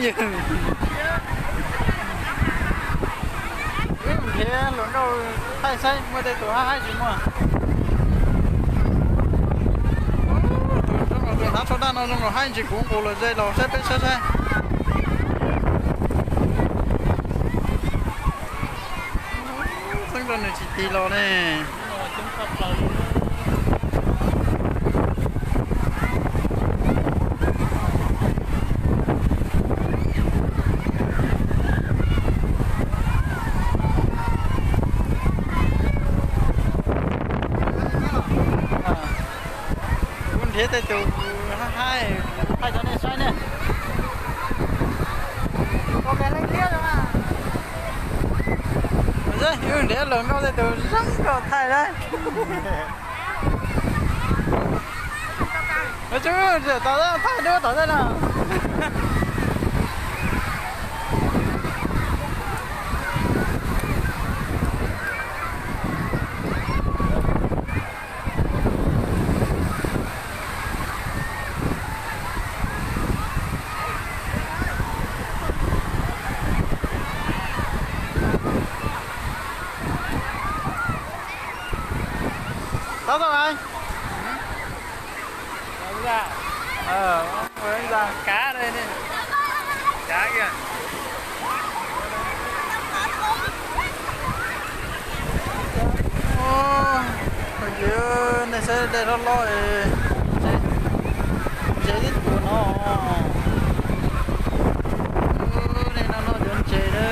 Wb nrhiav hluas nkauj thaij saib muaj tej tus haib haib tsis muaj. Tus hnav tsho daj no zoo haib ntsis kuv nqus los ze los saib peb saib saib. Xeeb rau nws tsis tig los ne. Kuv nrhiav tej tus haib haib, thaij rau nej saib ne. Wb nrhiav hluas nkauj tej tus zoo nkauj thaij na. Tsis tau thaij dub tom tej no. Tau tau ai. Kav, kav kiag. Ntsia nej saib dej loj loj, ntses tib tug no. Nej no no cov ntses na.